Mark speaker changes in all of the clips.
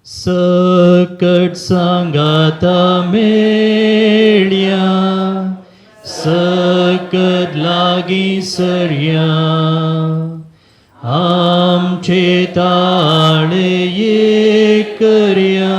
Speaker 1: सकट सांगाता मेळया, सकट लागीं सरया, आमचे ताळे एक करया,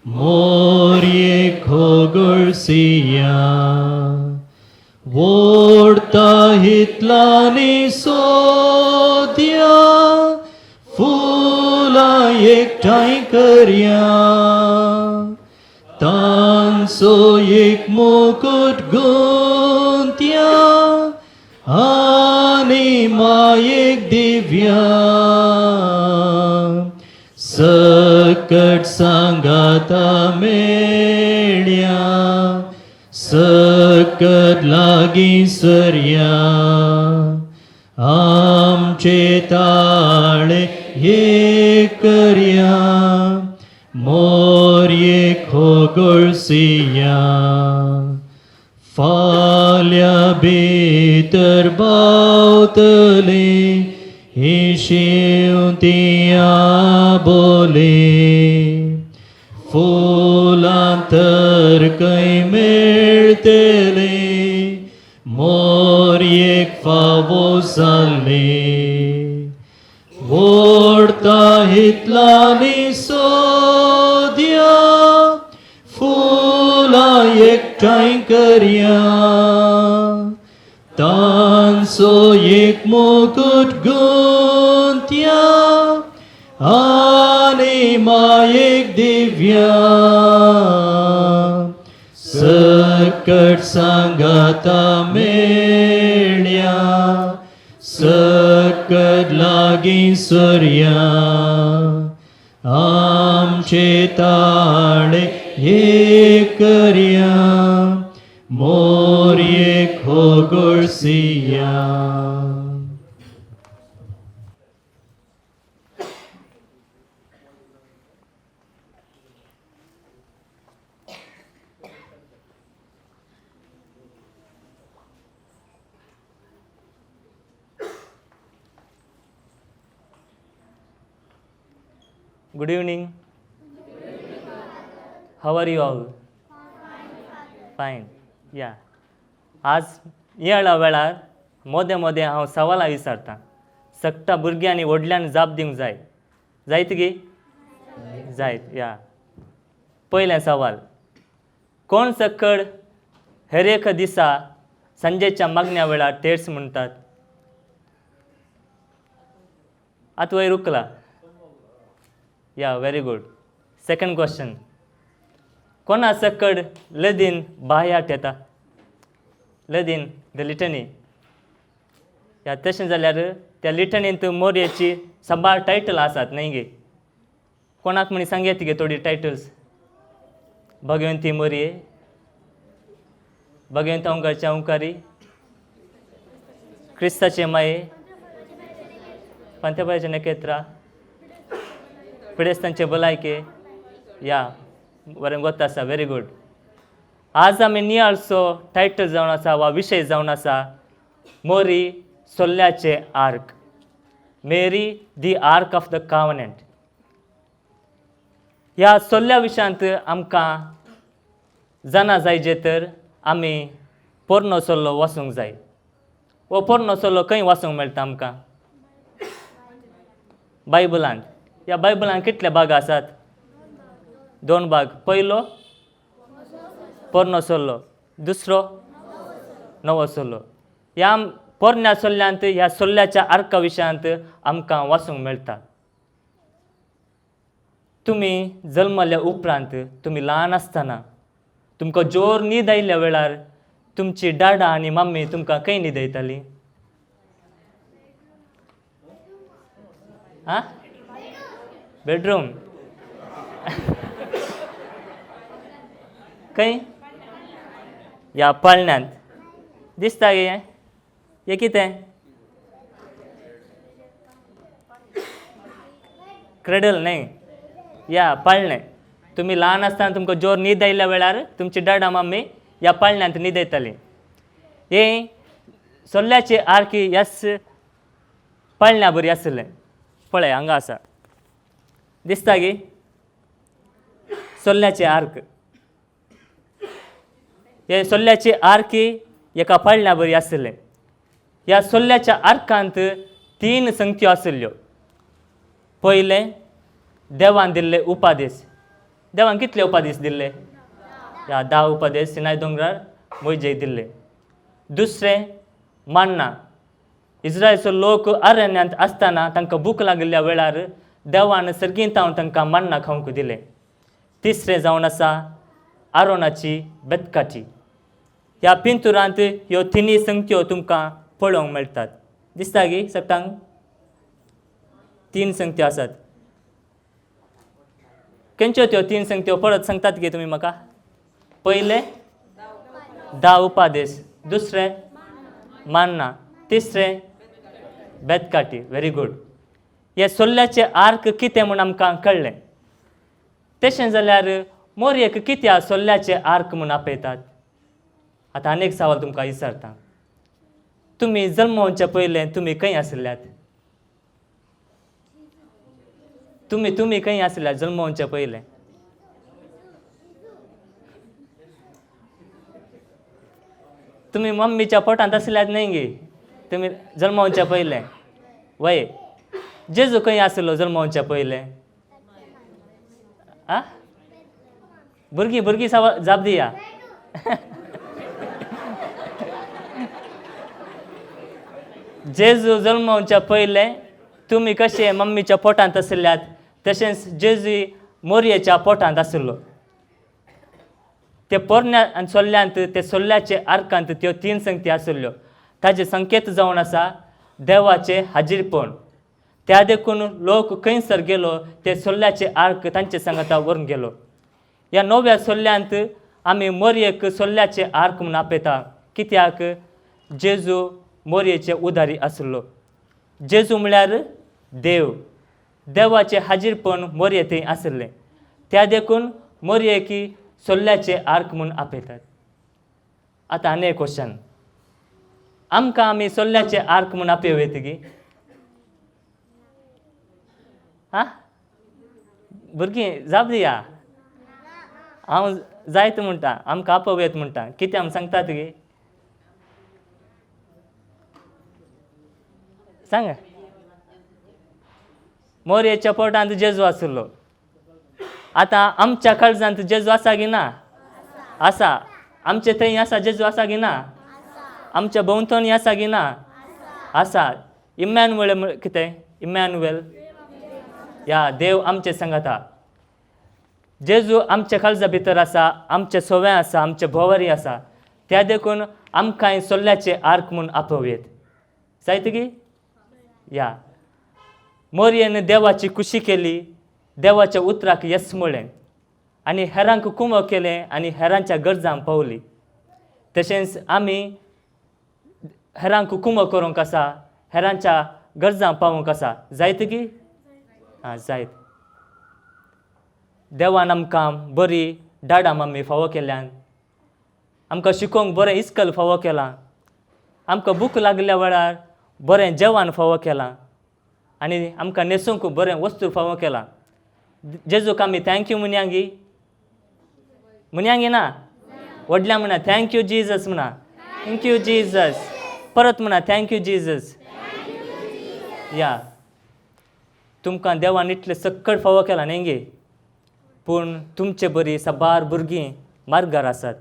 Speaker 1: मोरये खोगळसिया. वोडता हितलांनी सोदया, फुलां एकठांय करया, तांचो एक मुकूट गुंत्या आनी मायेक दिव्या. सकट सांगाता मेळया, सकट लागीं सरया, आमचे ताळे एक करया, मोरये खोगळसिया. फाल्यां भितर बावतले ही शिंवतिया बोले, फुलां तर खंय मेळटले मोरयेक फावो जाल्ले. वोडता हितलांनी सोदया, फुलां एकठांय करया, तांचो एक मुकूट गुंत्या आनी मायेक दिव्या. सकट सांगाता मेळया, सकट लागीं सरया, आमचे ताळे एक करया, मोरये खोगळसिया.
Speaker 2: Good evening. How are you all? Fine. Yeah. आज येळा वेळार मोदें मोदें हांव सवालां विचारतां. सगटा भुरग्यांनी व्हडल्यान जाप दिवंक जाय. जायत गी? जायत. या. पयलें सवाल, कोण सकड हेर एका दिसा सांजेच्या मागण्या वेळार तेर्स म्हणटात? आतां वयर उखला. Yeah, very good. Second question, कोणा सकड लदीन बाह्याट येता? लदीन the litany. या, तशें जाल्यार त्या लिटणींत मोरयेची साबार टायटल आसात न्हय गे? कोणाक म्हणी सांगयत गे थोडी टायटल्स? भगवंती मोरये, भगवंत अंकारचे अंकारी, क्रिस्ताचे माये, पंथेबायचे नखेत्रा, पिडेस्तांचे भलायके. या, बरें गोत आसा. Very good. आज आमी नियाळचो टायटल जावन आसा वा विशय जावन आसा मोरी सोल्ल्याचे ark, Mary the ark of the covenant. ह्या सोल्ल्या विशयांत आमकां जाणा जायजे तर आमी पोरनो सोल्लो वाचूंक जाय. हो पोरनो सोल्लो खंय वाचूंक मेळटा आमकां? बायबलांत. ह्या बायबलांत कितले भाग आसात? दोन भाग. पयलो पोरनो सोल्लो, दुसरो नवो सोल्लो. ह्या पोरण्या सोल्ल्यांत ह्या सोल्ल्याच्या आर्का विशयांत आमकां वाचूंक मेळटा. तुमी जल्मल्या उपरांत तुमी ल्हान आसतना तुमकां जोर न्हीद आयिल्ल्या वेळार तुमची डाडा आनी मम्मी तुमकां खंय न्हिदयताली? आं, बेडरूम? खंय? ह्या पाळण्यांत दिसता गे हें कितें? क्रेडल न्हय, या पाळणें. तुमी ल्हान आसतना तुमकां जोर न्हीद आयिल्ल्या वेळार तुमची डाडा मम्मी ह्या पाळण्यांत न्हिदयताली. हें सोल्ल्याचे आर्की ह्याच पाळण्या बरी आसलें. पळय हांगा आसा, दिसता गी? सोल्ल्याचे आर्क. हे सोल्ल्याचे आर्की एका पाळण्या बरी आशिल्लें. ह्या सोल्ल्याच्या आर्कांत तीन संगत्यो आशिल्ल्यो. पयलें, देवान दिल्ले उपादेश. देवान कितले उपादेश दिल्ले? ह्या 10 उपादेश सिनाय दोंगरार मोहिजेक दिल्ले. दुसरें, मान्ना. इस्रायलचो लोक अरण्यांत आसतना तांकां भूक लागिल्ल्या वेळार देवान सर्गींत हांव तांकां मान्ना खावंक दिलें. तिसरें जावन आसा आरोनाची बेतकाची. ह्या पिंतुरांत ह्यो तिनूय संगत्यो तुमकां पळोवंक मेळटात. दिसता गी सगटांक? तीन संगत्यो आसात. खंयच्यो त्यो तीन संगत्यो परत सांगतात गे तुमी म्हाका? पयलें 10 उपादेश, दुसरें मान्ना, तिसरें बेतकाटी. Very good. हे सोल्ल्याचे आर्क कितें म्हूण आमकां कळ्ळें. तशें जाल्यार मोरयेक कित्याक सोल्ल्याचे आर्क म्हूण आपयतात? आतां आनी एक सवाल तुमकां विचारता. तुमी जल्मोवच्या पयलें तुमी खंय आशिल्ल्यात? तुमी खंय आशिल्ल्यात जल्मोवच्या पयलें? तुमी मम्मीच्या पोटांत आशिल्ल्यात न्हय गे तुमी जल्मोवच्या पयलें? वय. जेजू खंय आशिल्लो जल्मोवच्या पयलें? आ भुरगीं भुरगीं सवा जाप दिया. जेजू जल्मोवच्या पयलें तुमी कशे मम्मीच्या पोटांत आशिल्ल्यात तशेंच जेजू मोरयेच्या पोटांत आशिल्लो. ते पोरण्या आनी सोल्ल्यांत ते सोल्ल्याचे आर्कांत त्यो तीन संगती आशिल्ल्यो. ताजे संकेत जावन आसा देवाचें हाजीरपण. त्या देखून लोक खंयसर गेलो ते सोल्ल्याचे आर्क तांचे सांगाता व्हरून गेलो. ह्या नव्या सोल्ल्यांत आमी मोरयेक सोल्ल्याचे आर्क म्हूण आपयता. कित्याक? जेजू मोरयेचे उदारी आशिल्लो. जेजू म्हळ्यार देव. देवाचें हाजीरपण मोरये थंय आशिल्लें. त्या देखून मोरयेक सोल्ल्याचे आर्क म्हूण आपयतात. आतां आनी एक क्वेश्चन, आमकां आमी सोल्ल्याचे आर्क म्हूण आपयो वयतगी? आं भुरगीं जाप दिया. हांव जायत म्हणटा आमकां आपोवयत म्हणटा. कितें आमी सांगतात गे? सांग. मोरयेच्या पोटांत जेजू आशिल्लो. आतां आमच्या काळजांत जेजू आसा गी ना? आसा. आमचे थंय आसा जेजू आसा गी ना? आमच्या भोंवतणी आसा गी ना? आसा. इमॅन्युएल कितें? इमॅन्युएल या देव आमचे सांगाता. जेजू आमच्या काळजा भितर आसा, आमचे सोवे आसा, आमचे भोंवरी आसा. त्या देखून आमकां सोल्ल्याचे आर्क म्हूण आपोवयत. जायत गी? या मोरयेन देवाची खुशी केली, देवाच्या उतराक येस म्हळें आनी हेरांक कुमो केलें आनी हेरांच्या गरजांक पावली. तशेंच आमी हेरांक कुमो करूंक आसा, हेरांच्या गरजांक पावूंक आसा. जायत गी? आं जायत. देवान आमकां बरी डाडा मम्मी फावो केल्यान, आमकां शिकोवंक बरें इस्कल फावो केलां, आमकां भूक लागल्या वेळार बरें जेवण फावो केलां आनी आमकां न्हेसूंक बरें वस्तू फावो केलां. जेजूक आमी thank you म्हणया गी? म्हणया गी ना? व्हडल्या म्हणा thank you Jesus म्हणा. Thank you Jesus. परत म्हणा thank you Jesus. या तुमकां देवान इतलें सक्कड फावो केलां न्ही गे? पूण तुमचे बरी साबार भुरगीं मार्गार आसात.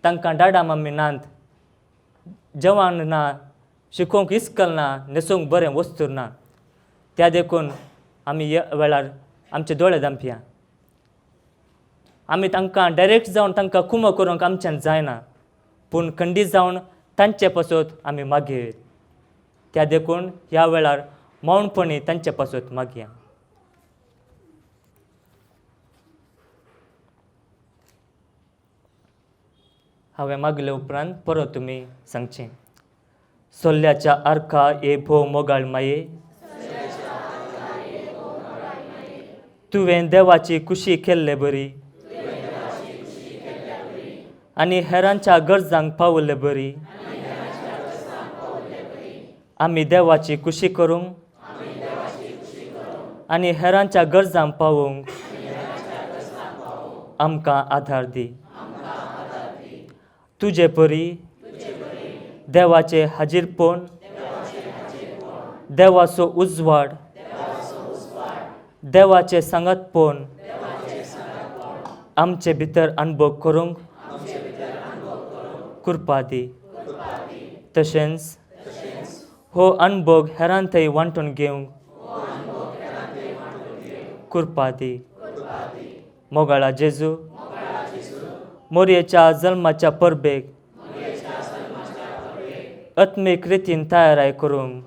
Speaker 2: तांकां डाडा मम्मी नात, जेवण ना, शिकोवंक इस्कल ना, न्हेसूंक बरें वस्तू ना. त्या देखून आमी ह्या वेळार आमचे दोळे धांपया. आमी तांकां डायरेक्ट जावन तांकां कुमो करूंक आमच्यान जायना, पूण खंडीत जावन तांचे पासत आमी मागया. त्या देखून ह्या वेळार मौनपणी तांचे पासत मागया. हांवें मागले उपरांत परत तुमी सांगचें. सोल्ल्याच्या आर्का ए भोव मोगाळ माये, तुवें देवाची खुशी केल्ले बरी आनी हेरांच्या गरजांक पावल्ले बरी. आमी देवाची खुशी करूंक आनी हेरांच्या गरजांक पावोवंक आमकां आदार दी. तुजे परी देवाचें हाजीरपण, देवाचो उजवाड, देवाचें सांगातपण आमचे भितर अनुभव करूंक कृपा दी. तशेंच हो अनुभव हेरां थंय वांटून घेवंक कृपा दी. मोगाळा जेजू, मोरयेच्या जल्माच्या परबेक आत्मीक रितीन तयाराय करूंक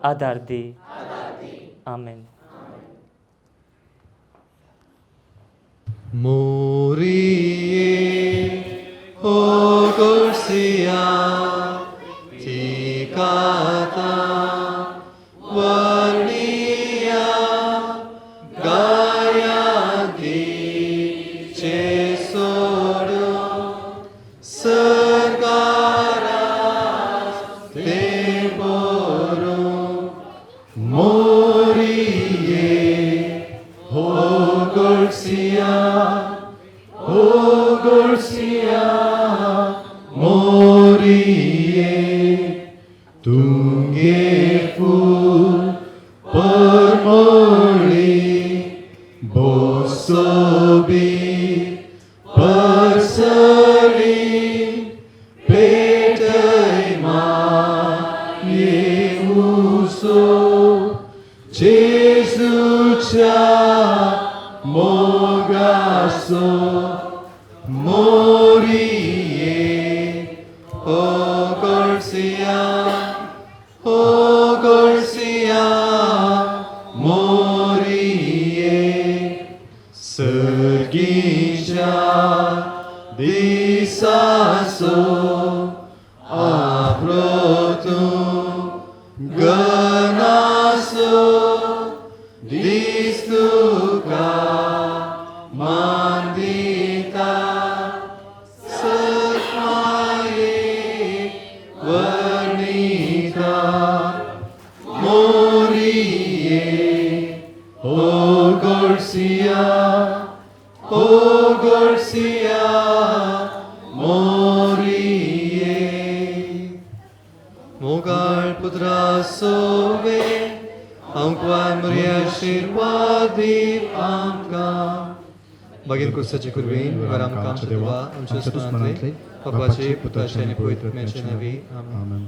Speaker 2: आदार दी. आमेन.
Speaker 1: मोरिये हो गोरसिया चिकाता वर्णिया गाया चे सोडो सरकारा ते बोरो. मोरिये हो गोरसिया, हो गोरसिया मोरिये, तुंगे फूल परमोळी बोसोबी परसली पेटय माये उजो जेजूच्या मोगाचो. मोरिये हो गोरसिया, हो गोरसिया मोरिये, सर्गीच्या दिसाचो आप्रो तूं गनासो दीस तुका मान दिता सतमाये वर्णिता. मोरिये हो गोरसिया, हो गोरसिया मोरिये. मोगाळ पुत्रा सोवे आमकां मरिया आशिर्वाद दी आमकां. बागेन कुर्साचे कुर्बीन मुखार आमकां आमच्या देवा आमच्या स्मरणांतले बापाचे, पुताचे आनी पवित्र आत्म्याचे नांवी. आमेन.
Speaker 3: आमेन.